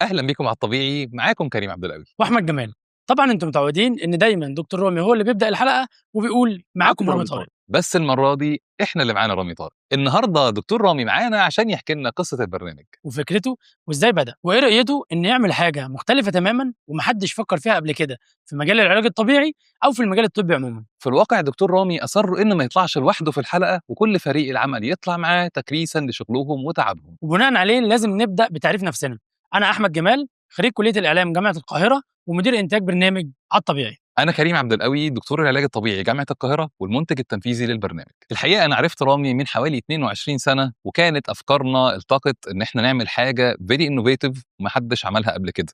اهلا بيكم على الطبيعي، معاكم كريم عبد القوي واحمد جمال. طبعا انتم متعودين ان دايما دكتور رامي هو اللي بيبدا الحلقة وبيقول معاكم رامي طارق، بس المرة دي احنا اللي معانا رامي طارق. النهارده دكتور رامي معانا عشان يحكي لنا قصة البرنامج وفكرته وازاي بدا وايه رؤيته ان يعمل حاجة مختلفة تماما ومحدش فكر فيها قبل كده في مجال العلاج الطبيعي او في المجال الطبي عموما. في الواقع دكتور رامي اصر انه ما يطلعش لوحده في الحلقة، وكل فريق العمل يطلع معاه تكريسا لشغلهم وتعبهم. وبناء عليه لازم نبدا بتعريف نفسنا. انا احمد جمال، خريج كليه الاعلام جامعه القاهرة ومدير انتاج برنامج على الطبيعي. انا كريم عبد القوي، دكتور العلاج الطبيعي جامعه القاهرة والمنتج التنفيذي للبرنامج. الحقيقة انا عرفت رامي من حوالي 22 سنة، وكانت افكارنا التقت ان احنا نعمل حاجة very innovative ومحدش عملها قبل كده،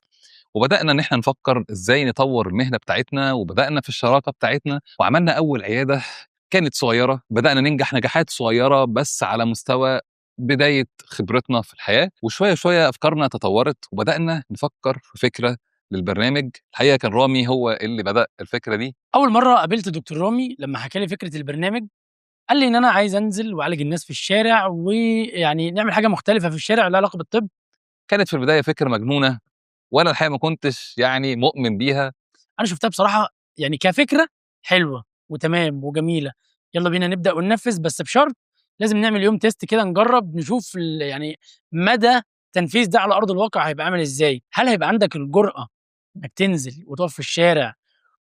وبدانا ان احنا نفكر ازاي نطور المهنة بتاعتنا، وبدانا في الشراكة بتاعتنا وعملنا اول عيادة كانت صغيرة. بدانا ننجح نجاحات صغيرة بس على مستوى بداية خبرتنا في الحياه، وشوية شوية افكارنا تطورت وبدانا نفكر في فكرة للبرنامج. الحقيقة كان رامي هو اللي بدا الفكرة دي. اول مرة قابلت دكتور رامي لما حكى لي فكرة البرنامج قال لي ان انا عايز انزل واعالج الناس في الشارع، ويعني نعمل حاجة مختلفة في الشارع لها علاقة بالطب. كانت في البداية فكرة مجنونة، وانا الحقيقة ما كنتش يعني مؤمن بيها. انا شفتها بصراحة يعني كفكرة حلوة وتمام وجميلة، يلا بينا نبدا وننفذ، بس بشرط لازم نعمل يوم test كده، نجرب نشوف يعني مدى تنفيذ ده على ارض الواقع هيبقى عامل ازاي. هل هيبقى عندك الجرأة انك تنزل وتقف في الشارع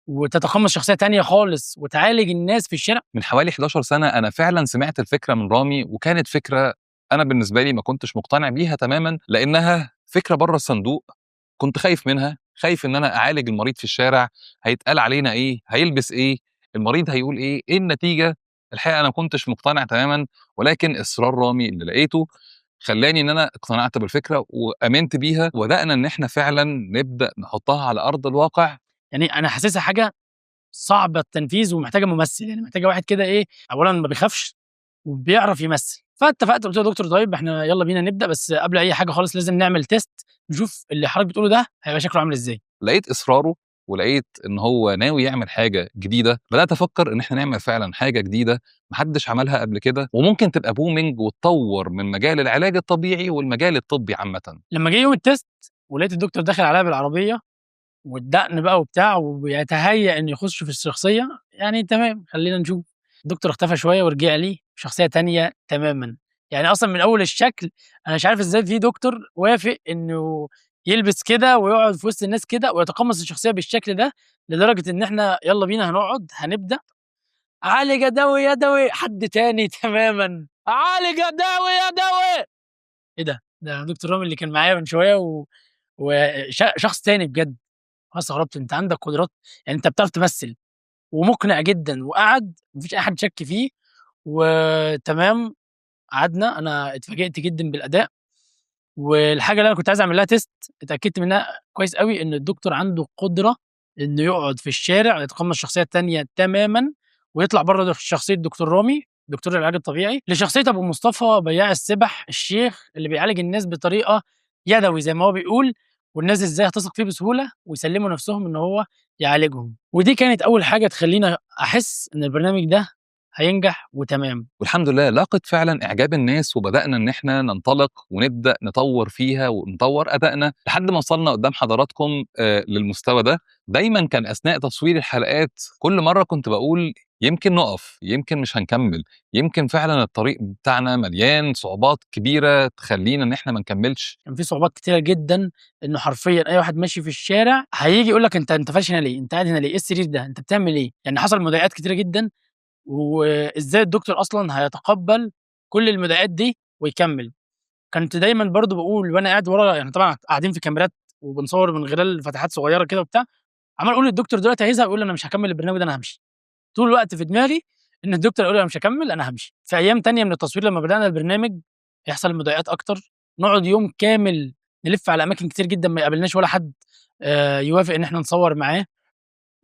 وتتقمص شخصية تانية خالص وتعالج الناس في الشارع؟ من حوالي 11 سنة انا فعلا سمعت الفكرة من رامي، وكانت فكرة انا بالنسبة لي ما كنتش مقتنع بيها تماما، لانها فكرة بره الصندوق. كنت خايف منها، خايف ان انا اعالج المريض في الشارع، هيتقال علينا ايه، هيلبس ايه، المريض هيقول ايه، ايه النتيجة. الحقيقة انا ما كنتش مقتنع تماما، ولكن اصرار رامي اللي لقيته خلاني ان انا اقتنعت بالفكرة وامنت بيها، وبدانا ان احنا فعلا نبدا نحطها على ارض الواقع. يعني انا حاسسها حاجة صعبة التنفيذ ومحتاجة ممثل، يعني محتاجه واحد كده ايه، اولا ما بيخافش وبيعرف يمثل. فاتفقت قلت له دكتور طيب احنا يلا بينا نبدا، بس قبل اي حاجة خالص لازم نعمل test نشوف اللي حضرتك بتقوله ده هيبقى شكله عامل ازاي. لقيت اصراره ولقيت ان هو ناوي يعمل حاجة جديدة، بدات افكر ان احنا نعمل فعلا حاجة جديدة محدش عملها قبل كده، وممكن تبقى booming وتطور من مجال العلاج الطبيعي والمجال الطبي عامة. لما جه يوم ال test ولقيت الدكتور داخل عليا بالعربية والدقن بقى وبتاع وبيتهيأ انه يخش في الشخصية، يعني تمام خلينا نشوف. الدكتور اختفى شوية ورجع لي شخصية تانية تماما. يعني اصلا من اول الشكل انا مش عارف ازاي في دكتور وافق انه يلبس كده ويقعد في وسط الناس كده ويتقمص الشخصية بالشكل ده، لدرجة ان احنا يلا بينا هنقعد هنبدا عالج يدوي يدوي، حد تاني تماما، عالج يدوي يدوي. ايه ده؟ ده دكتور رامي اللي كان معايا من شوية وشخص تاني بجد. انا استغربت، انت عندك قدرات، يعني انت بتعرف تمثل ومقنع جدا، وقعد مفيش اي حد شك فيه وتمام. قعدنا، انا اتفاجئت جدا بالاداء، والحاجة اللي انا كنت عايز اعمل لها test اتاكدت منها كويس قوي ان الدكتور عنده قدره انه يقعد في الشارع ويتقمص الشخصية الثانية تماما ويطلع بره شخصية دكتور رامي دكتور العلاج الطبيعي لشخصية ابو مصطفى بياع السبح الشيخ اللي بيعالج الناس بطريقة يدوي زي ما هو بيقول، والناس ازاي هتثق فيه بسهولة ويسلموا نفسهم ان هو يعالجهم. ودي كانت اول حاجة تخلينا احس ان البرنامج ده هينجح وتمام. والحمد لله لاقت فعلا اعجاب الناس، وبدانا ان احنا ننطلق ونبدا نطور فيها ونطور ادائنا لحد ما وصلنا قدام حضراتكم للمستوى ده. دايما كان اثناء تصوير الحلقات كل مرة كنت بقول يمكن نقف، يمكن مش هنكمل، يمكن فعلا الطريق بتاعنا مليان صعوبات كبيرة تخلينا ان احنا ما نكملش. كان في صعوبات كتيرة جدا، انه حرفيا اي واحد ماشي في الشارع هيجي يقول لك انت فاشل هنا ليه؟ انت قاعد هنا ليه؟ ايه السرير ده؟ انت بتعمل ايه؟ يعني حصل مضايقات كتيرة جدا، وازاي الدكتور اصلا هيتقبل كل المضايقات دي ويكمل. كنت دايما برضو بقول وانا قاعد ورا، يعني طبعا قاعدين في كاميرات وبنصور من خلال فتحات صغيرة كده وبتاع، عمال اقول للدكتور دلوقتي هيزهق ويقول انا مش هكمل البرنامج ده انا همشي. طول الوقت في دماغي ان الدكتور يقول انا مش هكمل انا همشي. في ايام تانية من التصوير لما بدانا البرنامج يحصل مضايقات اكتر، نقعد يوم كامل نلف على اماكن كتير جدا ما يقابلناش ولا حد يوافق ان احنا نصور معاه،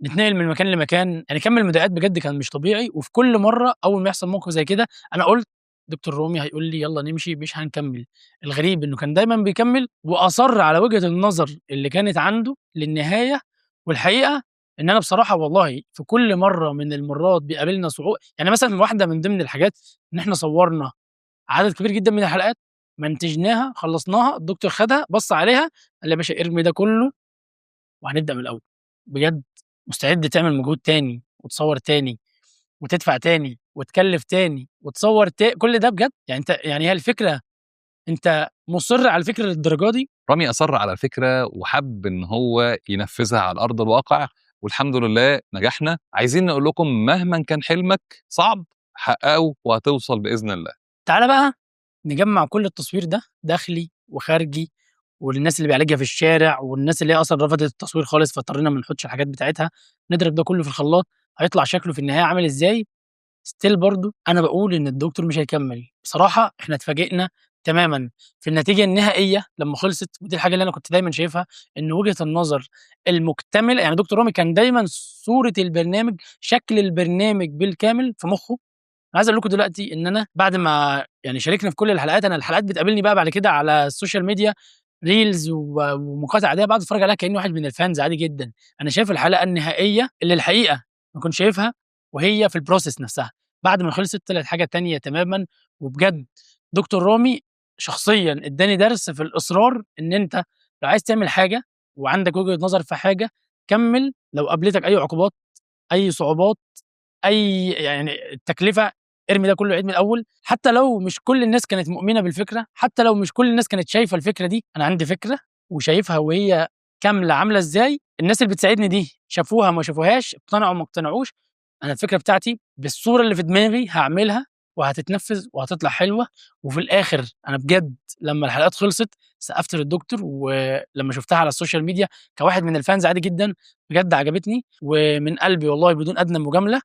نتنقل من مكان لمكان، يعني كم المضايقات بجد كان مش طبيعي. وفي كل مرة اول ما يحصل موقف زي كده انا قلت دكتور رومي هيقول لي يلا نمشي مش هنكمل. الغريب انه كان دايما بيكمل واصر على وجهه النظر اللي كانت عنده للنهاية. والحقيقة ان انا بصراحة والله في كل مرة من المرات بيقابلنا صعوبة، يعني مثلا واحدة من ضمن الحاجات ان احنا صورنا عدد كبير جدا من الحلقات منتجناها، خلصناها، الدكتور خدها بص عليها قال لي يا باشا ارمي ده كله وهنبدا من الاول. بجد مستعد تعمل مجهود تاني وتصور تاني وتدفع تاني وتكلف تاني وتصور كل ده بجد؟ يعني انت، يعني هي الفكرة، انت مصر على الفكرة للدرجة دي؟ رامي اصر على الفكرة وحب ان هو ينفذها على ارض الواقع، والحمد لله نجحنا. عايزين نقول لكم مهما كان حلمك صعب حققه وهتوصل باذن الله. تعالى بقى نجمع كل التصوير ده داخلي وخارجي، والناس اللي بيعالجها في الشارع، والناس اللي هي اصلا رفضت التصوير خالص فاضطرينا ما نحطش الحاجات بتاعتها، نضرب ده كله في الخلاط، هيطلع شكله في النهاية عامل ازاي؟ still برضو انا بقول ان الدكتور مش هيكمل. بصراحة احنا اتفاجئنا تماما في النتيجة النهائية لما خلصت، ودي الحاجة اللي انا كنت دايما شايفها، ان وجهه النظر المكتمله، يعني دكتور رامي كان دايما صوره البرنامج، شكل البرنامج بالكامل في مخه. انا عايز اقول لكم دلوقتي ان انا بعد ما يعني شاركنا في كل الحلقات، انا الحلقات بتقابلني بقى بعد كده على ال social media reels ومقاطع عادية، بقعد اتفرج عليها كاني واحد من ال fans عادي جدا. انا شايف الحلقة النهائية اللي الحقيقة ما كنتش شايفها وهي في ال process نفسها، بعد ما خلصت طلعت حاجة تانية تماما. وبجد دكتور رامي شخصيا اداني درس في الاصرار، ان انت لو عايز تعمل حاجة وعندك وجهه نظر في حاجة كمل، لو قابلتك اي عقوبات، اي صعوبات، اي يعني التكلفة، ارمي ده كله، عيد من الاول. حتى لو مش كل الناس كانت مؤمنة بالفكرة، حتى لو مش كل الناس كانت شايفه الفكرة دي، انا عندي فكرة وشايفها وهي كاملة عامله ازاي، الناس اللي بتساعدني دي شافوها ما شافوهاش، اقتنعوا ما اقتنعوش، انا الفكرة بتاعتي بالصورة اللي في دماغي هعملها وهتتنفذ وهتطلع حلوة. وفي الاخر انا بجد لما الحلقات خلصت سقفت للدكتور، ولما شفتها على ال social media كواحد من ال fans عادي جدا بجد عجبتني، ومن قلبي والله بدون ادنى مجاملة،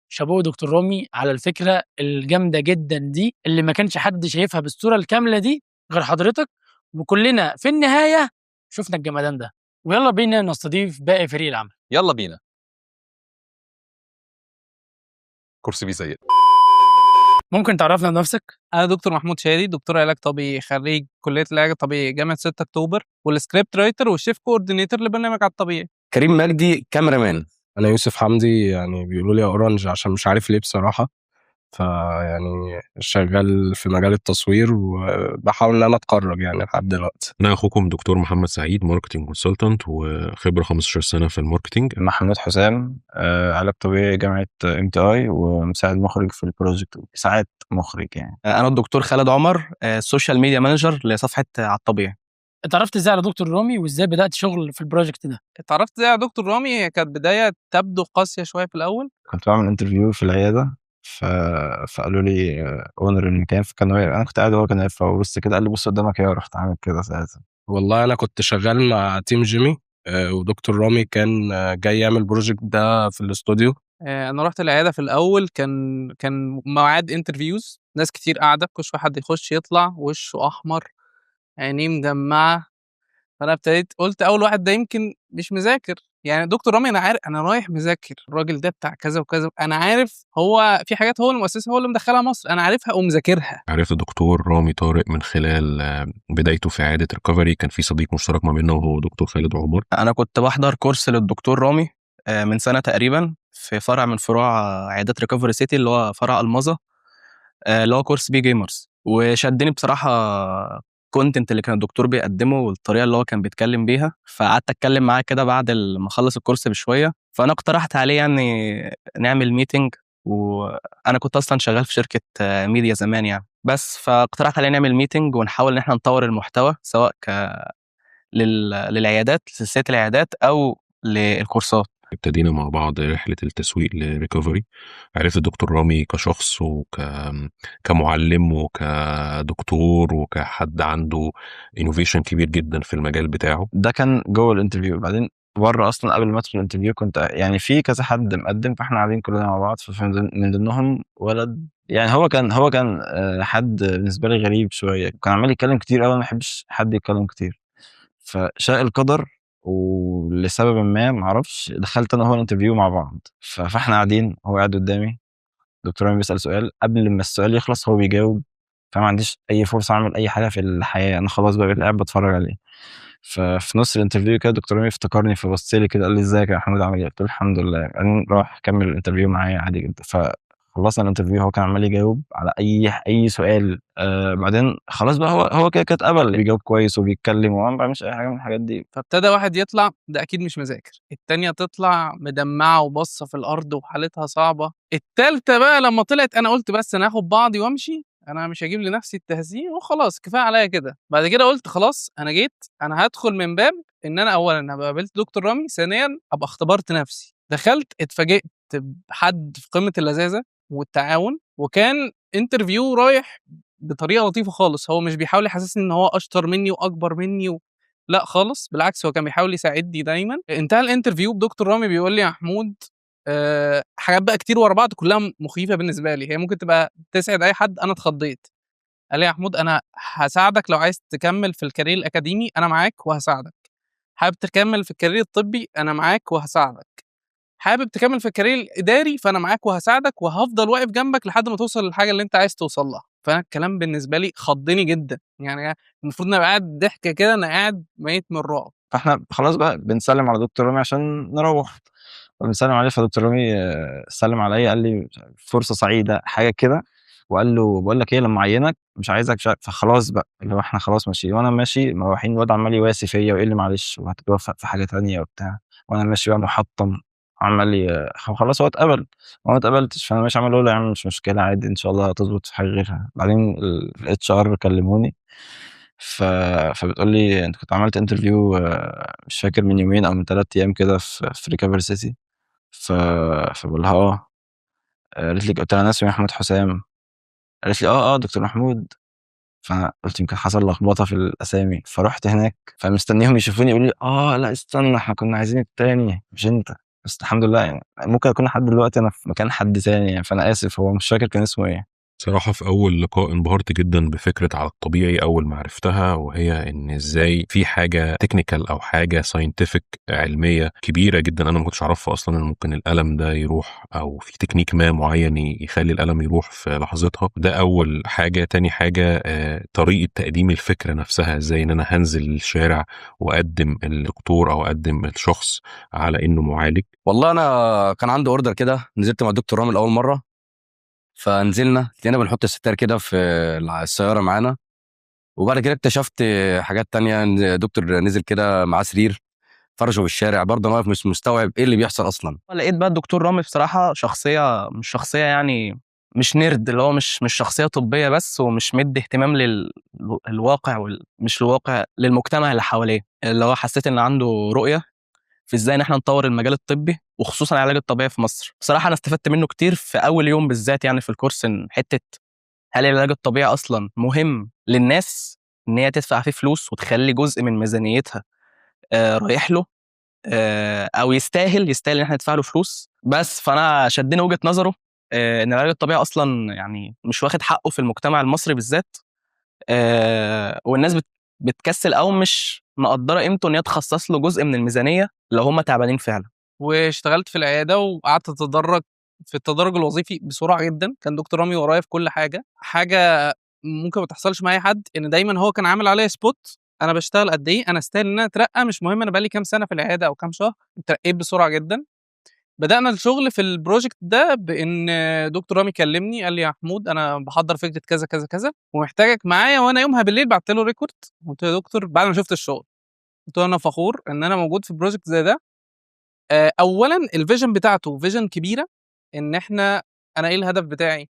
شابوه دكتور رامي على الفكرة الجامدة جدا دي اللي ما كانش حد شايفها بالصورة الكاملة دي غير حضرتك، وكلنا في النهاية شفنا الجمدان ده. ويلا بينا نستضيف باقي فريق العمل. يلا بينا. كرسي بيزيق. ممكن تعرفنا بنفسك؟ انا دكتور محمود شادي، دكتور علاج طبيعي خريج كليه العلاج الطبيعي جامعه 6 اكتوبر، وال script writer وال chief coordinator لبرنامج على الطبيعي. كريم مجدي cameraman. انا يوسف حمدي، يعني بيقولوا لي اورنج عشان مش عارف ليه بصراحة، فيعني شغال في مجال التصوير وبحاول ان انا اتخرج يعني لحد دلوقتي. انا اخوكم دكتور محمد سعيد، marketing consultant وخبره 15 سنة في ال marketing. محمود حسام، علاج طبيعي جامعه MTI، ومساعد مخرج في ال project، ساعات مخرج يعني. انا الدكتور خالد عمر، social media manager لصفحة على الطبيعي. اتعرفت ازاي على دكتور رامي وازاي بدات شغل في ال project ده؟ اتعرفت ازاي على دكتور رامي؟ هي كانت بداية تبدو قاسية شوية في الاول. كنت بعمل interview في العيادة، فقالوا لي owner المكان، فكان واقف، انا كنت قاعد وهو كان واقف، فبص كده قال لي بص قدامك يا، رحت عامل كده ساعتها. والله انا كنت شغال مع team جيمي، ودكتور رامي كان جاي يعمل project ده في الاستوديو. انا رحت العيادة في الاول، كان مواعيد interviews، ناس كتير قاعدة، كل شوية حد يخش يطلع وشه احمر، عينيه مدمعه، فانا ابتديت قلت اول واحد ده يمكن مش مذاكر يعني. دكتور رامي انا عارف انا رايح مذاكر، الراجل ده بتاع كذا وكذا، انا عارف هو في حاجات هو المؤسسة هو اللي مدخلها مصر، انا عارفها ومذاكرها. عرفت الدكتور رامي طارق من خلال بدايته في عيادة ريكفري، كان في صديق مشترك ما بيننا وهو دكتور خالد عمر. انا كنت بحضر course للدكتور رامي من سنة تقريبا في فرع من فروع عيادات ريكفري سيتي اللي هو فرع المظه، اللي هو course بي gamers، وشدني بصراحة content اللي كان الدكتور بيقدمه والطريقة اللي هو كان بيتكلم بيها. فقعدت اتكلم معاه كده بعد ما اخلص ال course بشوية، فانا اقترحت عليه يعني نعمل meeting، وانا كنت اصلا شغال في شركة ميديا زمان يعني، بس فاقترحت عليه نعمل meeting ونحاول ان احنا نطور المحتوى سواء للعيادات، لسلسلة العيادات او للكورسات. ابتدينا مع بعض رحلة التسويق لريكفري. عرفت الدكتور رامي كشخص وكمعلم وكدكتور وكحد عنده innovation كبير جدا في المجال بتاعه. ده كان جوه ال interview. بعدين بره اصلا قبل ما ادخل ال interview كنت يعني في كذا حد مقدم، فاحنا قاعدين كلنا مع بعض، فمن ضمنهم ولد يعني هو كان حد بالنسبة لي غريب شوية، كان عمال يتكلم كتير قوي، ما بحبش حد يتكلم كتير. فشاء القدر ولسبب ما معرفش دخلت انا وهو ال interview مع بعض، فاحنا قاعدين، هو قاعد قدامي، دكتور رامي بيسال سؤال، قبل ما السؤال يخلص هو بيجاوب، فما عنديش اي فرصة اعمل اي حاجة في الحياة، انا خلاص بقى قاعد بتفرج عليه. ففي نص ال interview كده دكتور رامي افتكرني، فبص لي كده قال لي ازيك يا محمود عامل ايه؟ قلت له الحمد لله. بعدين راح كمل ال interview معايا عادي جدا. فخلاص خلصنا ال interview، هو كان عمال يجاوب على اي سؤال. بعدين خلاص بقى هو كده كده اتقبل، بيجاوب كويس وبيتكلم وما بيعملش اي حاجة من الحاجات دي. فابتدى واحد يطلع ده اكيد مش مذاكر، التانية تطلع مدمعه وبصه في الارض وحالتها صعبة، التالتة بقى لما طلعت انا قلت بس انا هاخد بعضي وامشي، انا مش هجيب لنفسي التهزيق وخلاص كفاية عليا كده. بعد كده قلت خلاص انا جيت، انا هدخل من باب ان انا اولا هبقى قابلت دكتور رامي، ثانيا ابقى اختبرت نفسي. دخلت اتفاجئت بحد في قمة اللذاذه والتعاون، وكان interview رايح بطريقة لطيفة خالص، هو مش بيحاول يحسسني ان هو اشطر مني واكبر مني لا خالص، بالعكس هو كان بيحاول يساعدني دايما. انتهى ال interview بدكتور رامي بيقول لي يا محمود حاجات بقى كتير ورا بعض كلها مخيفة بالنسبة لي، هي ممكن تبقى تسعد اي حد، انا اتخضيت. قال لي يا محمود انا هساعدك لو عايز تكمل في ال career الاكاديمي انا معاك وهساعدك، حابب تكمل في ال career الطبي انا معاك وهساعدك، حابب تكمل في ال career الاداري فانا معاك وهساعدك، وهفضل واقف جنبك لحد ما توصل للحاجة اللي انت عايز توصل لها. فانا الكلام بالنسبة لي خضني جدا، يعني المفروض ان ابقى قاعد ضحكه كده، انا قاعد ميت من الرعب. فاحنا خلاص بقى بنسلم على دكتور رامي عشان نروح، فبنسلم عليه، فدكتور رامي سلم عليا قال لي فرصة سعيدة حاجة كده، وقال له بقول لك ايه لما اعينك مش عايزك مش عارف. فخلاص بقى اللي هو احنا خلاص ماشيين، وانا ماشي مروحين الواد عمال يواسي فيا ويقول لي معلش وهتتوفق في حاجة تانية وبتاع، وانا ماشي بقى محطم عمال خلاص هو اتقبل وانا ما اتقبلتش، فانا ماشي عمال اقول له يا عم مش مشكلة عادي ان شاء الله هتظبط في حاجة غيرها. بعدين ال HR كلموني فبتقول لي انت كنت عملت interview مش فاكر من يومين او من 3 ايام كده في Recovery City. فبقول لها قالت لي قلت لها انا اسمي محمود حسام، قالت لي دكتور محمود. فانا قلت يمكن حصل لخبطة في الاسامي، فرحت هناك فمستنيهم يشوفوني يقولوا لي لا استنى احنا كنا عايزين التاني مش انت، بس الحمد لله يعني ممكن اكون لحد دلوقتي انا في مكان حد تاني يعني، فانا اسف هو مش فاكر كان اسمه ايه. صراحة في أول لقاء انبهرت جدا بفكرة على الطبيعي أول ما عرفتها، وهي إن إزاي في حاجة technical أو حاجة scientific علمية كبيرة جدا أنا ما كنتش أعرفها أصلا، إن ممكن الألم ده يروح أو في تكنيك ما معين يخلي الألم يروح في لحظتها. ده أول حاجة. تاني حاجة طريقة تقديم الفكرة نفسها، إزاي إن أنا هنزل الشارع وأقدم الدكتور أو أقدم الشخص على إنه معالج. والله أنا كان عندي order كده، نزلت مع الدكتور رامي لأول مرة، فنزلنا لقينا بنحط الستار كده في السيارة معانا، وبعد كده اكتشفت حاجات تانية. دكتور نزل كده معاه سرير فرشه في الشارع، برضه انا واقف مش مستوعب ايه اللي بيحصل اصلا. لقيت بقى الدكتور رامي بصراحة شخصية مش شخصية يعني مش nerd، اللي هو مش شخصية طبية بس، ومش مدي اهتمام للواقع مش الواقع للمجتمع اللي حواليه، اللي هو حسيت ان عنده رؤية في ازاي ان احنا نطور المجال الطبي وخصوصا العلاج الطبيعي في مصر. بصراحة انا استفدت منه كتير في اول يوم بالذات، يعني في الكورس، ان حتة هل العلاج الطبيعي اصلا مهم للناس ان هي تدفع فيه فلوس وتخلي جزء من ميزانيتها رايح له، او يستاهل ان احنا ندفع له فلوس بس. فانا شدني وجهه نظره ان العلاج الطبيعي اصلا يعني مش واخد حقه في المجتمع المصري بالذات، والناس بتكسل او مش مقدره قيمته ان هي تخصص له جزء من الميزانية لو هم تعبانين فعلا. واشتغلت في العيادة وقعدت اتدرج في التدرج الوظيفي بسرعة جدا، كان دكتور رامي ورايا في كل حاجة، حاجة ممكن ما تحصلش مع اي حد، ان دايما هو كان عامل عليا spot، انا بشتغل قد ايه، انا استاهل ان انا اترقى، مش مهم انا بقالي كام سنة في العيادة او كام شهر، اترقيت بسرعة جدا. بدانا الشغل في ال project ده بان دكتور رامي كلمني قال لي يا محمود انا بحضر فكرة كذا كذا كذا ومحتاجك معايا، وانا يومها بالليل بعت له record، قلت له يا دكتور بعد ما شفت الشغل قلت له انا فخور ان انا موجود في project زي ده. اولا ال vision بتاعته vision كبيرة، ان احنا انا ايه الهدف بتاعي؟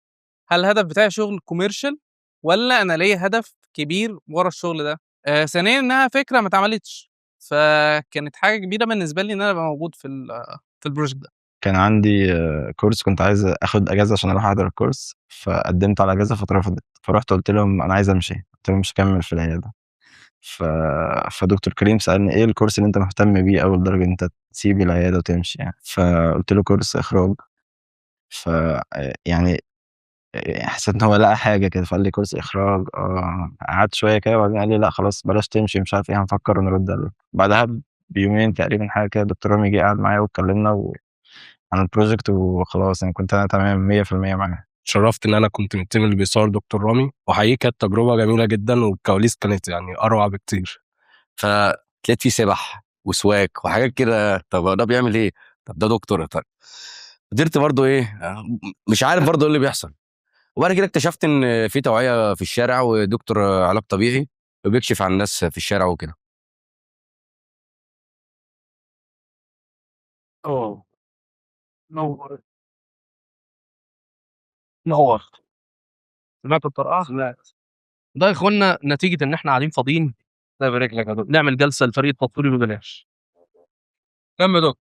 هل الهدف بتاعي شغل commercial ولا انا ليا هدف كبير ورا الشغل ده؟ ثانيا انها فكرة ما اتعملتش، فكانت حاجة كبيرة بالنسبة لي ان انا ابقى موجود في ال project ده. كان عندي كورس كنت عايز اخد اجازه عشان اروح احضر الكورس، فقدمت على اجازه فاترفضت، فرحت قلت لهم انا عايز امشي، قلت لهم مش هكمل في العيادة. فدكتور كريم سالني ايه الكورس اللي انت مهتم بيه اول درجه انت تسيب العيادة وتمشي يعني، فقلت له كورس اخراج. ف يعني حسيت ان هو لقى حاجة كده، فقال لي كورس اخراج. قعدت شوية كده وبعدين قال لي لا خلاص بلاش تمشي مش عارف ايه، هنفكر ونرد عليك. بعدها بيومين تقريبا حاجة كده دكتور رامي جه قعد معايا واتكلمنا عن ال project وخلاص، يعني كنت انا تمام 100% معاه. اتشرفت ان انا كنت من ال team اللي بيصور دكتور رامي، وحقيقي كانت تجربه جميلة جدا، والكواليس كانت يعني اروع بكتير. فلقيت فيه سبح وسواك وحاجات كده، طب ده بيعمل ايه؟ طب ده دكتور. طب قدرت برضه ايه، مش عارف برضه ايه اللي بيحصل. وبعد كده اكتشفت ان في توعيه في الشارع ودكتور علاج طبيعي وبيكشف عن الناس في الشارع وكده. اه نور نور. سمعت الطرقعه؟ سمعت. ده يا اخوانا نتيجة ان احنا قاعدين فاضيين. الله يبارك لك يا دكتور. نعمل جلسه لفريق التصوير ببلاش. كم يا دكتور؟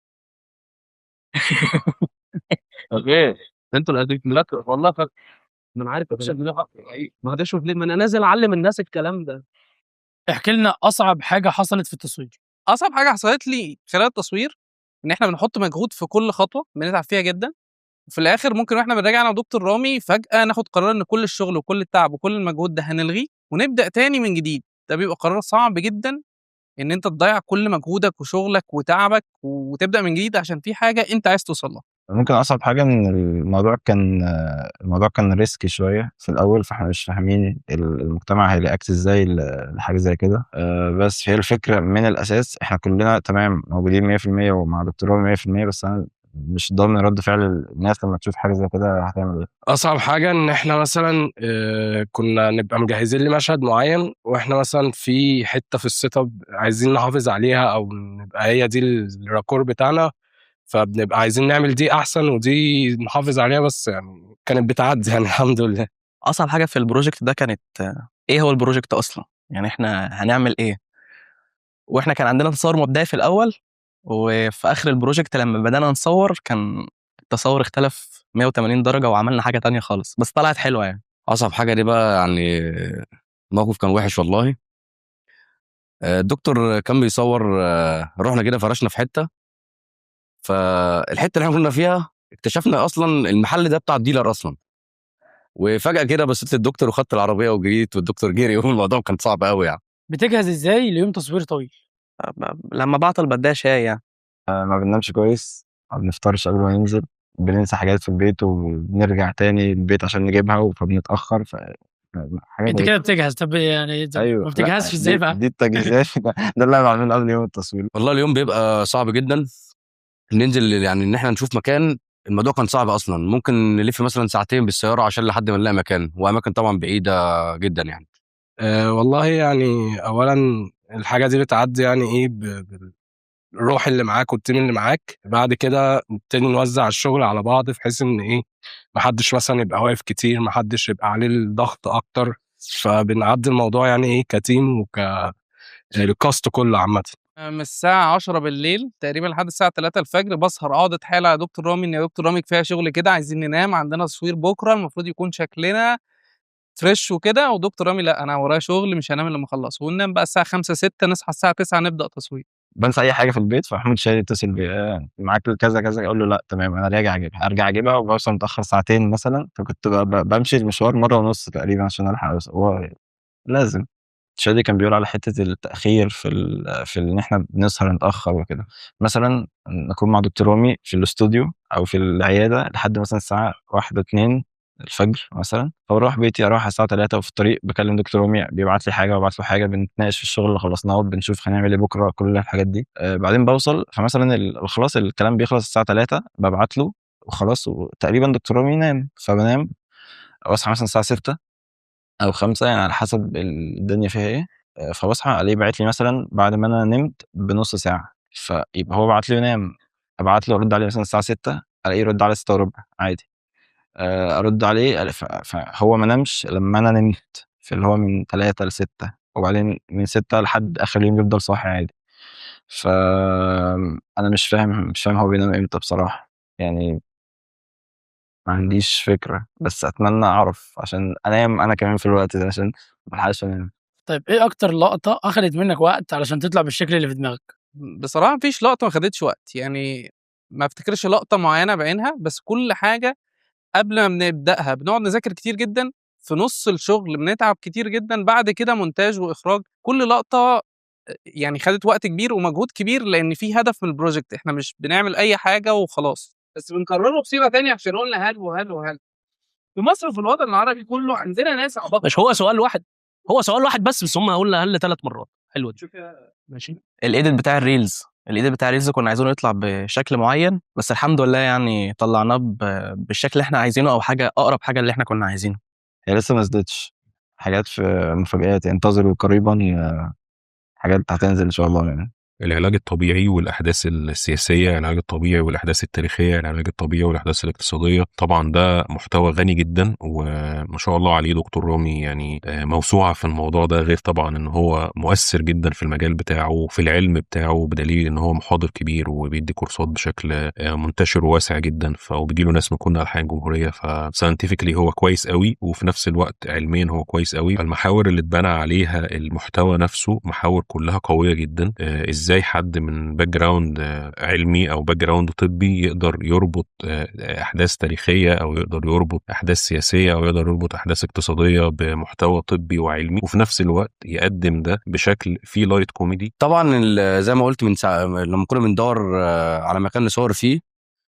okay انتوا اللي لا والله فاكر. ما انا عارف يا باشا. ما هتشوف ليه؟ ما انا نازل اعلم الناس الكلام ده. احكي لنا اصعب حاجة حصلت في التصوير. اصعب حاجة حصلت لي خلال التصوير ان احنا بنحط مجهود في كل خطوة بنتعب فيها جدا، وفي الاخر ممكن واحنا بنراجع انا ودكتور رامي فجاة ناخد قرار ان كل الشغل وكل التعب وكل المجهود ده هنلغيه ونبدا تاني من جديد. ده بيبقى قرار صعب جدا ان انت تضيع كل مجهودك وشغلك وتعبك وتبدا من جديد عشان في حاجة انت عايز توصل لها. ممكن اصعب حاجة ان الموضوع كان risky شوية في الاول، فاحنا مش فاهمين المجتمع هي react ازاي لحاجة زي كده. بس هي الفكرة من الاساس احنا كلنا تمام موجودين 100% ومع دكتور رامي 100%، بس انا مش ضامن رد فعل الناس لما تشوف حاجة زي كده هتعمل ايه. اصعب حاجة ان احنا مثلا كنا نبقى مجهزين لمشهد معين، واحنا مثلا في حتة في ال setup عايزين نحافظ عليها او نبقى هي دي ال raccord بتاعنا، فبنبقى عايزين نعمل دي احسن ودي نحافظ عليها، بس يعني كانت بتعدي يعني الحمد لله. اصعب حاجة في ال project ده كانت ايه هو ال project اصلا، يعني احنا هنعمل ايه. واحنا كان عندنا تصور مبدئي في الاول، وفي اخر ال project لما بدانا نصور كان التصور اختلف 180 درجه وعملنا حاجة تانية خالص، بس طلعت حلوة يعني. اصعب حاجة دي بقى يعني موقف كان وحش والله. الدكتور كان بيصور، رحنا كده فرشنا في حتة، فالحته اللي احنا كنا فيها اكتشفنا اصلا المحل ده بتاع ال dealer اصلا، وفجاة كده بصيت للدكتور وخدت العربية وجريت والدكتور جري، والموضوع كان صعب قوي يعني. بتجهز ازاي ليوم تصوير طويل؟ لما بعطل بديها شاي يعني. ما بننامش كويس، ما بنفطرش قبل ما ننزل، بننسى حاجات في البيت وبنرجع تاني البيت عشان نجيبها فبنتأخر. حاجات انت كده بتجهز؟ طب يعني ايوه ما بتجهزش ازاي بقى؟ دي التجهيزات ده اللي انا بعمله قبل يوم التصوير. والله اليوم بيبقى صعب جدا ننزل يعني ان احنا نشوف مكان، الموضوع كان صعب اصلا، ممكن نلف مثلا ساعتين بالسيارة عشان لحد ما نلاقي مكان، واماكن طبعا بعيدة جدا يعني. والله يعني اولا الحاجة دي بتعدي يعني ايه بالروح اللي معاك وال team اللي معاك، بعد كده نبتدي نوزع الشغل على بعض بحيث ان ايه محدش مثلا يبقى واقف كتير، محدش يبقى عليه الضغط اكتر، فبنعدي الموضوع يعني ايه ك team وك ال cast كله عامة. من الساعة 10 بالليل تقريبا لحد الساعة 3 الفجر بسهر اقعد اتحايل على دكتور رامي ان يا دكتور رامي كفاية شغل كده، عايزين ننام، عندنا تصوير بكره المفروض يكون شكلنا fresh وكده، ودكتور رامي لا انا ورايا شغل مش هنام الا لما اخلص، وننام بقى الساعة 5 6 نصحى الساعة 9 نبدا تصوير. بنسى اي حاجة في البيت، فمحمود شادي يتصل بيا معاك كذا كذا، اقول له لا تمام انا راجع اجيبها، ارجع اجيبها وبوصل متاخر ساعتين مثلا، فكنت بمشي المشوار مرة ونص تقريبا عشان الحق اوصل. هو لازم شادي كان بيقول على حتة التاخير في ان احنا بنسهر نتاخر وكده، مثلا نكون مع دكتور رامي في الاستوديو او في العيادة لحد مثلا الساعة 1 2 الفجر مثلا، فبروح بيتي اروح على الساعة 3، وفي الطريق بكلم دكتور رامي بيبعت لي حاجة وببعت له حاجة، بنتناقش في الشغل اللي خلصناه وبنشوف هنعمل ايه بكره، كل الحاجات دي. بعدين بوصل، فمثلا خلاص الكلام بيخلص الساعة 3 ببعت له وخلاص، وتقريبا دكتور رامي نام، فبنام واصحى مثلا الساعة 6 او 5 يعني على حسب الدنيا فيها ايه. فبصحى عليه باعت لي مثلا بعد ما انا نمت بنص ساعة، فيبقى هو بعت لي ونام، ابعت له ارد عليه مثلا الساعة 6 الاقيه يرد على 6:15 عادي، ارد عليه فهو ما نامش لما انا نمت، في اللي هو من 3 ل 6، وبعدين من 6 لحد اخر اليوم يفضل صاحي عادي. فانا مش فاهم هو بينام امتى بصراحة يعني، ما عنديش فكرة، بس اتمنى اعرف عشان انام انا كمان في الوقت ده عشان ما الحقش انام. طيب ايه اكتر لقطة اخذت منك وقت علشان تطلع بالشكل اللي في دماغك؟ بصراحة مفيش لقطة ما خدتش وقت يعني، ما افتكرش لقطة معينة بعينها، بس كل حاجة قبل ما بنبداها بنقعد نذاكر كتير جدا، في نص الشغل بنتعب كتير جدا، بعد كده مونتاج واخراج، كل لقطة يعني خدت وقت كبير ومجهود كبير، لان في هدف من ال project، احنا مش بنعمل اي حاجة وخلاص. بس بنكرره بصيغة ثانية عشان قلنا هل وهل وهل. في مصر وفي الوطن العربي كله عندنا ناس عباقرة. مش هو سؤال واحد، هو سؤال واحد بس هم قلنا هل 3 مرات. حلوة دي. ماشي. ال edit بتاع ال reels ال edit بتاع reels كنا عايزينه يطلع بشكل معين، بس الحمد لله يعني طلعناه بالشكل اللي احنا عايزينه، او حاجة اقرب حاجة اللي احنا كنا عايزينه. هي لسه ما نزلتش، حاجات في مفاجآت يعني، انتظروا قريبا، حاجات هتنزل ان شاء الله يعني. العلاج الطبيعي والاحداث السياسية، العلاج الطبيعي والاحداث التاريخية، العلاج الطبيعي والاحداث الاقتصادية. طبعا ده محتوى غني جدا وما شاء الله عليه دكتور رامي، يعني موسوعة في الموضوع ده، غير طبعا ان هو مؤثر جدا في المجال بتاعه، في العلم بتاعه، بدليل ان هو محاضر كبير وبيدي كورسات بشكل منتشر وواسع جدا، وبيجي له ناس من كل انحاء الجمهوريه. ف scientifically هو كويس قوي، وفي نفس الوقت علميا هو كويس قوي. المحاور اللي اتبنى عليها المحتوى نفسه محاور كلها قوية جدا. ازاي حد من background علمي او background طبي يقدر يربط احداث تاريخية، او يقدر يربط احداث سياسيه، او يقدر يربط احداث اقتصادية بمحتوى طبي وعلمي، وفي نفس الوقت يقدم ده بشكل فيه light comedy؟ طبعا زي ما قلت من ساعة لما كنا بندور على مكان نصور فيه،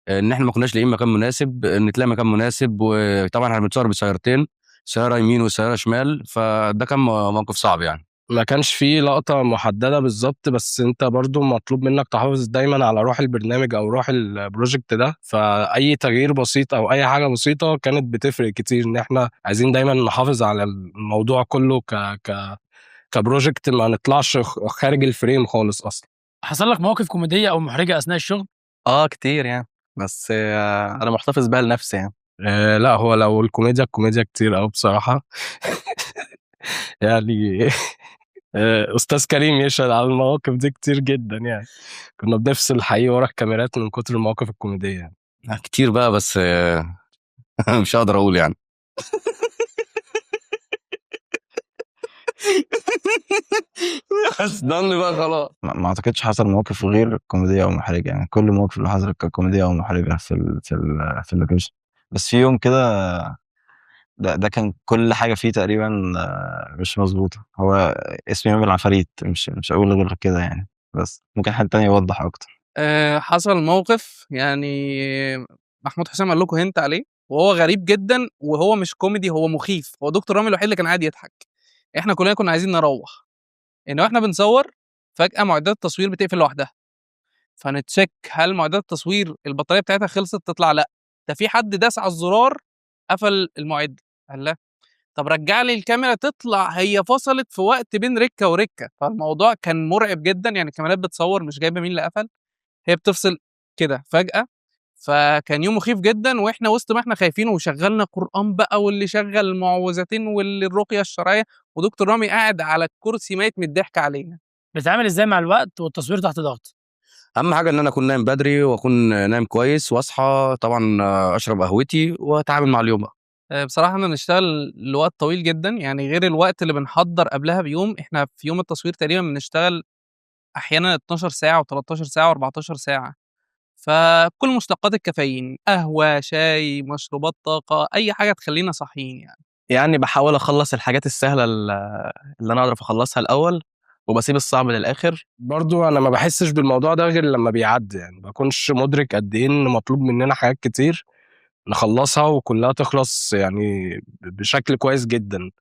ان احنا ما كناش لاقيين مكان مناسب، ان تلاقي مكان مناسب، وطبعا احنا بنصور بسيارتين، سيارة يمين وسيارة شمال، فده كان موقف صعب يعني. ما كانش فيه لقطة محددة بالظبط، بس انت برضو مطلوب منك تحافظ دايما على روح البرنامج او روح ال project ده، فاي تغيير بسيط او اي حاجة بسيطة كانت بتفرق كتير. ان احنا عايزين دايما نحافظ على الموضوع كله ك project، ما نطلعش خارج ال frame خالص اصلا. حصل لك مواقف كوميدية او محرجه اثناء الشغل؟ اه كتير يعني، بس انا محتفظ بيها لنفسي يعني. لا، هو لو الكوميديا، الكوميديا كتير قوي بصراحة يعني. استاذ كريم يشهد على المواقف دي كتير جدا يعني، كنا بنفصل حقيقي ورا الكاميرات من كتر المواقف الكوميدية يعني. لا، كتير بقى، بس مش هقدر اقول يعني. ضل بقى خلاص. ما اعتقدش حصل مواقف غير كوميدية او محرجه يعني، كل المواقف اللي حصلت كانت كوميدية او محرجه في ال location. بس في يوم كده ده كان كل حاجة فيه تقريبا مش مظبوطة. هو اسمه يوم العفاريت، مش هقول غير كده يعني، بس ممكن حد تاني يوضح اكتر. حصل موقف يعني محمود حسام قال لكم hint عليه، وهو غريب جدا، وهو مش كوميدي، هو مخيف. هو دكتور رامي الوحيد اللي كان قاعد يضحك، احنا كلنا كنا عايزين نروح. ان احنا بنصور فجاة معدات التصوير بتقفل لوحدها، فن check هل معدات التصوير البطارية بتاعتها خلصت، تطلع لا، ده في حد داس على الزرار قفل المعدة. قال لا، طب رجع لي الكاميرا، تطلع هي فصلت في وقت بين ركه وركه. فالموضوع كان مرعب جدا يعني، الكاميرات بتصور مش جايبه مين اللي قفل، هي بتفصل كده فجاة. فكان يوم مخيف جدا، واحنا وسط ما احنا خايفين وشغلنا قران بقى، واللي شغل معوذتين واللي الرقية الشرعية، ودكتور رامي قاعد على الكرسي ميت من الضحك علينا. بتتعامل ازاي مع الوقت والتصوير تحت ضغط؟ اهم حاجة ان انا اكون نايم بدري، واكون نايم كويس، واصحى طبعا اشرب قهوتي واتعامل مع اليوم بقى. بصراحة احنا بنشتغل لوقت طويل جدا يعني، غير الوقت اللي بنحضر قبلها بيوم، احنا في يوم التصوير تقريبا بنشتغل احيانا 12 ساعة و13 ساعة و14 ساعة. فكل مشتقات الكافيين، قهوة، شاي، مشروبات طاقة، اي حاجة تخلينا صاحيين يعني. يعني بحاول اخلص الحاجات السهلة اللي انا اعرف اخلصها الاول، وبسيب الصعب للاخر. برضو انا ما بحسش بالموضوع ده غير لما بيعدي يعني، ما بكونش مدرك قد ايه ان مطلوب مننا حاجات كتير نخلصها وكلها تخلص يعني بشكل كويس جدا.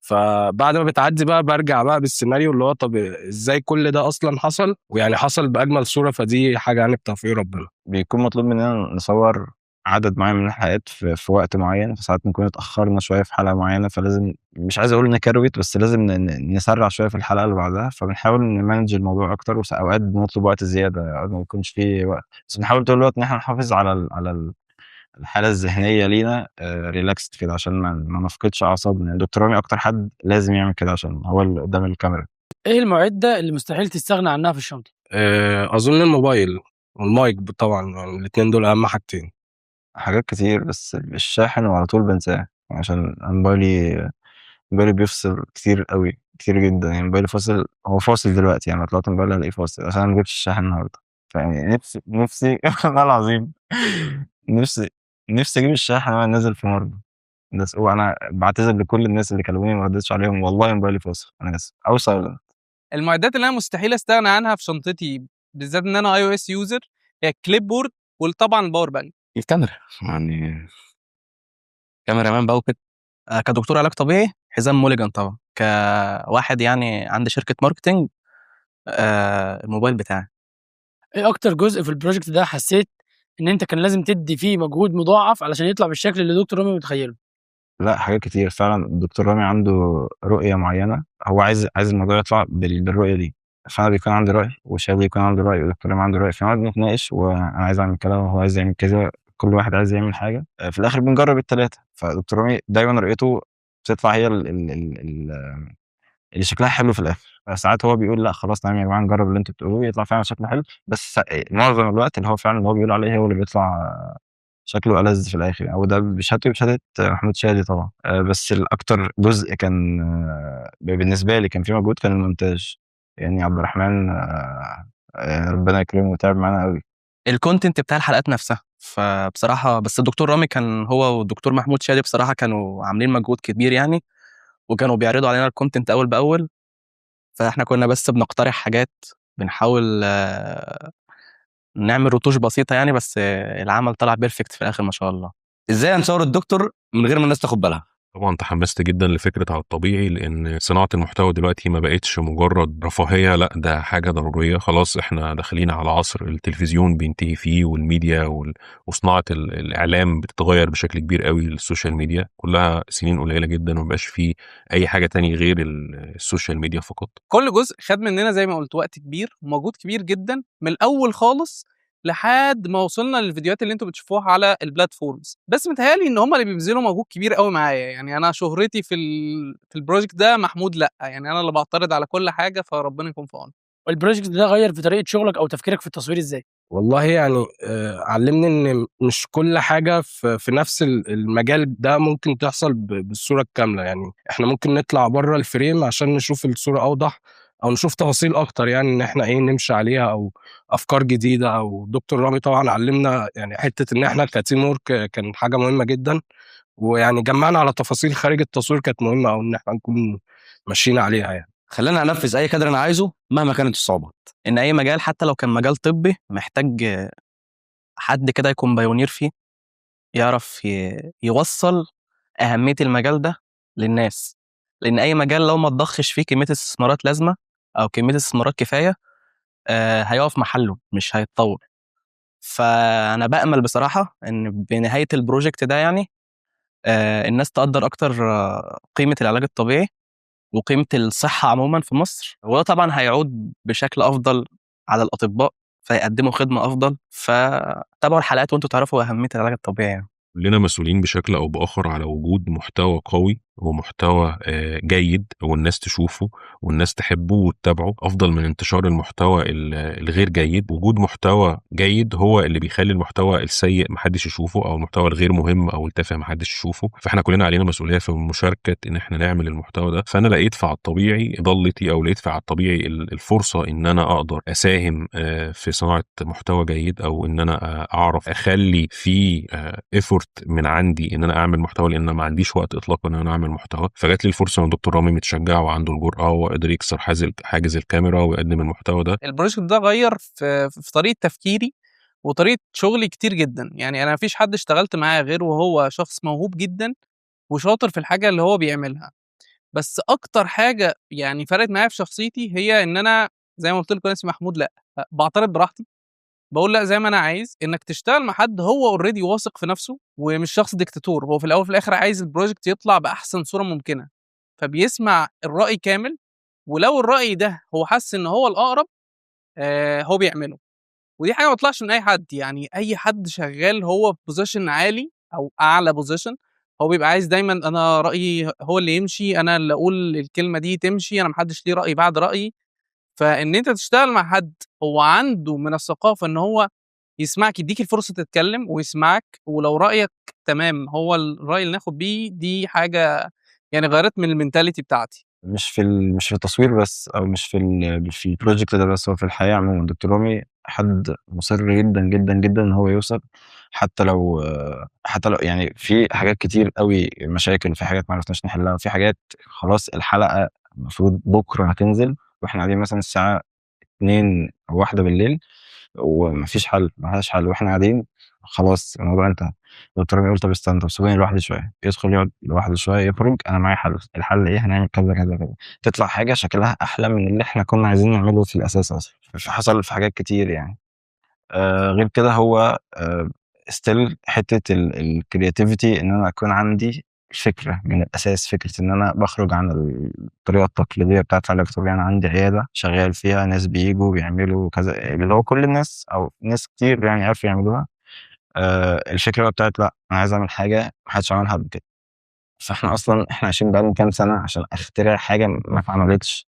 فبعد ما بتعدي بقى برجع بقى بالسيناريو اللي هو طب ازاي كل ده اصلا حصل، ويعني حصل باجمل صوره، فدي حاجة يعني بتوفيق ربنا. بيكون مطلوب مننا نصور عدد معين من الحلقات في وقت معين، فساعات بنكون اتأخرنا شوية في حلقة معينة، فلازم، مش عايز أقول نكروت، بس لازم نسرع شوية في الحلقة اللي بعدها، فبنحاول ن manage الموضوع أكتر، وأوقات بنطلب وقت زيادة، أوقات ما بيكونش فيه وقت، بس بنحاول طول الوقت إن إحنا نحافظ على الحالة الذهنية لينا relaxed كده، عشان ما نفقدش أعصابنا. يعني دكتور رامي أكتر حد لازم يعمل كده عشان هو اللي قدام الكاميرا. ايه المعدة اللي مستحيل تستغنى عنها في الشنطة؟ أظن الموبايل والمايك طبعا، يعني الاتنين دول أهم حاجتين. حاجات كتير، بس الشاحن وعلى طول بنساه، عشان موبايلي بيفصل كتير قوي، كتير جدا يعني. موبايلي فاصل، هو فاصل دلوقتي يعني، لو طلعت موبايلي هلاقيه فاصل عشان انا ما جبتش الشاحن النهارده. فيعني نفسي والله العظيم نفسي اجيب الشاحن وانا نازل في مرة، بس هو انا بعتذر لكل الناس اللي كلموني ما ردتش عليهم، والله موبايلي فاصل، انا اسف، او silent. المعدات اللي انا مستحيل استغنى عنها في شنطتي، بالذات ان انا iOS user، هي ال clipboard وطبعا ال power bank. الكاميرا يعني، cameraman بقى وكده. كدكتور علاج طبيعي حزام موليجان طبعا، كواحد يعني عندي شركة marketing، الموبايل بتاعي. إيه أكتر جزء في ال project ده حسيت إن أنت كان لازم تدّي فيه مجهود مضاعف علشان يطلع بالشكل اللي دكتور رامي متخيله؟ لأ، حاجات كتير فعلًا. الدكتور رامي عنده رؤية معيّنة، هو عايز الموضوع يطلع بالرؤية دي، فأنا بيكون عندي رأي وشادي يكون عنده رأي ودكتور رامي عنده رأي، فنقعد نتناقش، وأنا عايز أعمل كذا وهو عايز يعمل كذا، كل واحد عايز يعمل حاجة، في الآخر بنجرب ال3. فدكتور رامي دايمًا رؤيته بتطلع هي ال ال ال ال اللي شكلها حلو في الآخر. فساعات هو بيقول لأ خلاص تمام يا جماعة نجرب اللي أنتم بتقولوه، يطلع فعلًا شكله حلو، بس معظم الوقت اللي هو فعلًا اللي هو بيقول عليه هو اللي بيطلع شكله ألذ في الآخر يعني، وده بشهادتي وبشهادة محمود شادي طبعًا. بس الأكتر جزء كان بالنسبة لي كان فيه مجهود كان المونتاج، يعني عبد الرحمن ربنا يكرمه تعب معانا أوي. ال content بتاع الحلقات نفسها، فبصراحة بس الدكتور رامي كان هو والدكتور محمود شادي بصراحة كانوا عاملين مجهود كبير يعني، وكانوا بيعرضوا علينا ال content أول بأول، فإحنا كنا بس بنقترح حاجات، بنحاول نعمل رتوش بسيطة يعني، بس العمل طلع perfect في الآخر ما شاء الله. ازاي هنصور الدكتور من غير ما الناس تاخد بالها؟ طبعا تحمست جدا لفكرة على الطبيعي، لان صناعة المحتوى دلوقتي ما بقتش مجرد رفاهية، لا ده حاجة ضرورية. خلاص احنا داخلين على عصر التلفزيون بينتهي فيه، والميديا وصناعة الاعلام بتتغير بشكل كبير قوي لل social media، كلها سنين قليله جدا وما بقاش فيه اي حاجة تاني غير ال social media فقط. كل جزء خد مننا زي ما قلت وقت كبير ومجهود كبير جدا من الاول خالص لحد ما وصلنا للفيديوهات اللي انتم بتشوفوها على ال platforms، بس متهيألي ان هم اللي بيبذلوا مجهود كبير قوي معايا. يعني انا شهرتي في ال project ده، محمود لا، يعني انا اللي بعترض على كل حاجة، فربنا يكون في عونه. وال project ده غير في طريقه شغلك او تفكيرك في التصوير ازاي؟ والله يعني علمني ان مش كل حاجة في نفس المجال ده ممكن تحصل بالصورة الكاملة. يعني احنا ممكن نطلع بره ال frame عشان نشوف الصورة اوضح او نشوف تفاصيل اكتر، يعني ان احنا ايه نمشي عليها او افكار جديدة. او دكتور رامي طبعا علمنا يعني حتة ان احنا ك teamwork كان حاجة مهمة جدا، ويعني جمعنا على تفاصيل خارج التصوير كانت مهمة او ان احنا نكون ماشيين عليها يعني. خلينا انفذ اي كادر انا عايزه مهما كانت الصعوبات. ان اي مجال حتى لو كان مجال طبي محتاج حد كده يكون pioneer فيه، يعرف يوصل اهمية المجال ده للناس، لان اي مجال لو ما تضخش فيه كمية استثمارات لازمه او كمية استثمارات كفاية هيقف محله مش هيتطور. فانا بامل بصراحة ان بنهاية ال project ده يعني الناس تقدر اكتر قيمة العلاج الطبيعي وقيمه الصحة عموما في مصر، وده طبعا هيعود بشكل افضل على الاطباء فيقدموا خدمة افضل. فتابعوا الحلقات وانتوا تعرفوا اهمية العلاج الطبيعي يعني. كلنا مسؤولين بشكل او باخر على وجود محتوى قوي ومحتوى جيد والناس تشوفه والناس تحبه وتتابعه، افضل من انتشار المحتوى الغير جيد. وجود محتوى جيد هو اللي بيخلي المحتوى السيء محدش يشوفه، او المحتوى الغير مهم او التافه محدش يشوفه. فاحنا كلنا علينا مسؤولية في مشاركة ان احنا نعمل المحتوى ده. فانا لقيت في على الطبيعي ضالتي، او لقيت في على الطبيعي الفرصة ان انا اقدر اساهم في صناعة محتوى جيد، او ان انا اعرف اخلي في effort من عندي ان انا اعمل محتوى، لان انا ما عنديش وقت اطلاقا ان انا اعمل محتوى. فجات لي الفرصة من دكتور رامي، متشجع وعنده الجرأة وقدر يكسر حاجز الكاميرا ويقدم المحتوى ده. ال project ده غير في طريقه تفكيري وطريقه شغلي كتير جدا. يعني انا مفيش حد اشتغلت معاه غير وهو شخص موهوب جدا وشاطر في الحاجة اللي هو بيعملها. بس اكتر حاجة يعني فرقت معايا في شخصيتي هي ان انا زي ما قلت لكم اسمي محمود، لا بعترض براحتي، بقول لا زي ما انا عايز. انك تشتغل مع حد هو already واثق في نفسه ومش شخص ديكتاتور، هو في الاول وفي الاخر عايز ال project يطلع باحسن صوره ممكنة، فبيسمع الراي كامل، ولو الراي ده هو حس ان هو الاقرب هو بيعمله. ودي حاجة ما تطلعش من اي حد، يعني اي حد شغال هو في position عالي او اعلى position هو بيبقى عايز دايما انا رايي هو اللي يمشي، انا اللي اقول الكلمة دي تمشي، انا محدش ليه راي بعد رايي. فان انت تشتغل مع حد هو عنده من الثقافة ان هو يسمعك، يديك الفرصة تتكلم ويسمعك، ولو رايك تمام هو الراي اللي ناخد بيه، دي حاجة يعني غيرت من ال mentality بتاعتي. مش في التصوير بس، او مش في ال project ده بس، هو في الحياة عموما. دكتور رامي حد مصر جدا جدا جدا ان هو يوصل، حتى لو يعني في حاجات كتير قوي مشاكل، في حاجات ما عرفناش نحلها، وفي حاجات خلاص الحلقة المفروض بكره هتنزل واحنا قاعدين مثلا الساعة 2 او 1 بالليل ومفيش حل، ملهاش حل، واحنا قاعدين خلاص الموضوع انتهى. دكتور رامي يقول طب استنى، طب سيبوني لوحدي شوية، يدخل يقعد لوحده شوية، يخرج انا معايا حل، الحل ايه؟ هنعمل كذا كذا كذا، تطلع حاجة شكلها احلى من اللي احنا كنا عايزين نعمله في الاساس اصلا. فحصل في حاجات كتير يعني. غير كده هو still حتة ال creativity، ان انا اكون عندي فكرة من الاساس، فكرة ان انا بخرج عن الطريقة التقليدية بتاعت العلاج الطبيعي. انا عندي عيادة شغال فيها، ناس بيجوا بيعملوا كذا، اللي هو كل الناس او ناس كتير يعني عرفوا يعملوها. الفكرة بقى بتاعت لا، انا عايز اعمل حاجة محدش عملها قبل كده. فاحنا اصلا احنا عايشين بقالنا كام سنة عشان اخترع حاجة ما اتعملتش.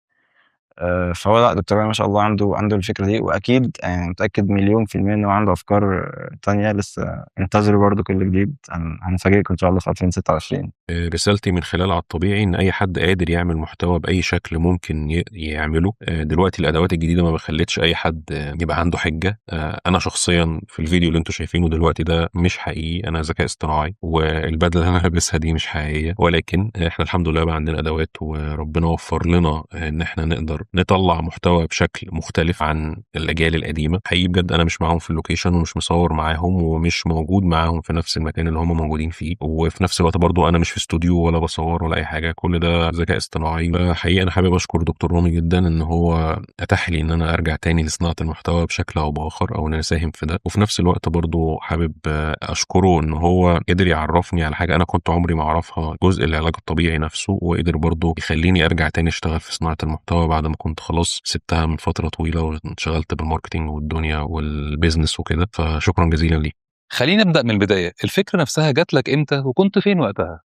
فهو لا، دكتور رامي ما شاء الله عنده الفكرة دي، واكيد يعني متاكد مليون في المية انه عنده افكار تانية لسه. انتظروا برضو كل جديد، هنفاجئكم ان شاء الله في 2026. رسالتي من خلال على الطبيعي ان اي حد قادر يعمل محتوى باي شكل ممكن يعمله. دلوقتي الادوات الجديدة ما بخلتش اي حد يبقى عنده حجه. انا شخصيا في الفيديو اللي انتم شايفينه دلوقتي ده مش حقيقي، انا ذكاء اصطناعي، والبدله اللي انا لابسها دي مش حقيقيه، ولكن احنا الحمد لله بقى عندنا ادوات وربنا وفر لنا ان احنا نقدر نطلع محتوى بشكل مختلف عن الاجيال القديمه. حقيقي بجد انا مش معاهم في ال location ومش مصور معاهم ومش موجود معاهم في نفس المكان اللي هم موجودين فيه، وفي نفس الوقت برضو انا مش في استوديو ولا بصور ولا اي حاجه، كل ده ذكاء اصطناعي. حقيقي انا حابب اشكر دكتور رامي جدا ان هو اتاح لي ان انا ارجع تاني لصناعة المحتوى بشكل او باخر، او ان انا اساهم في ده. وفي نفس الوقت برضو حابب اشكره ان هو قدر يعرفني على حاجة انا كنت عمري ما اعرفها، جزء العلاج الطبيعي نفسه، وقدر برضو يخليني ارجع تاني اشتغل في صناعة المحتوى بعد ما كنت خلاص سبتها من فترة طويلة وانشغلت بال marketing والدنيا وال business وكده. فشكرا جزيلا ليك. خلينا نبدا من البدايه، الفكرة نفسها جات لك امتى وكنت فين وقتها؟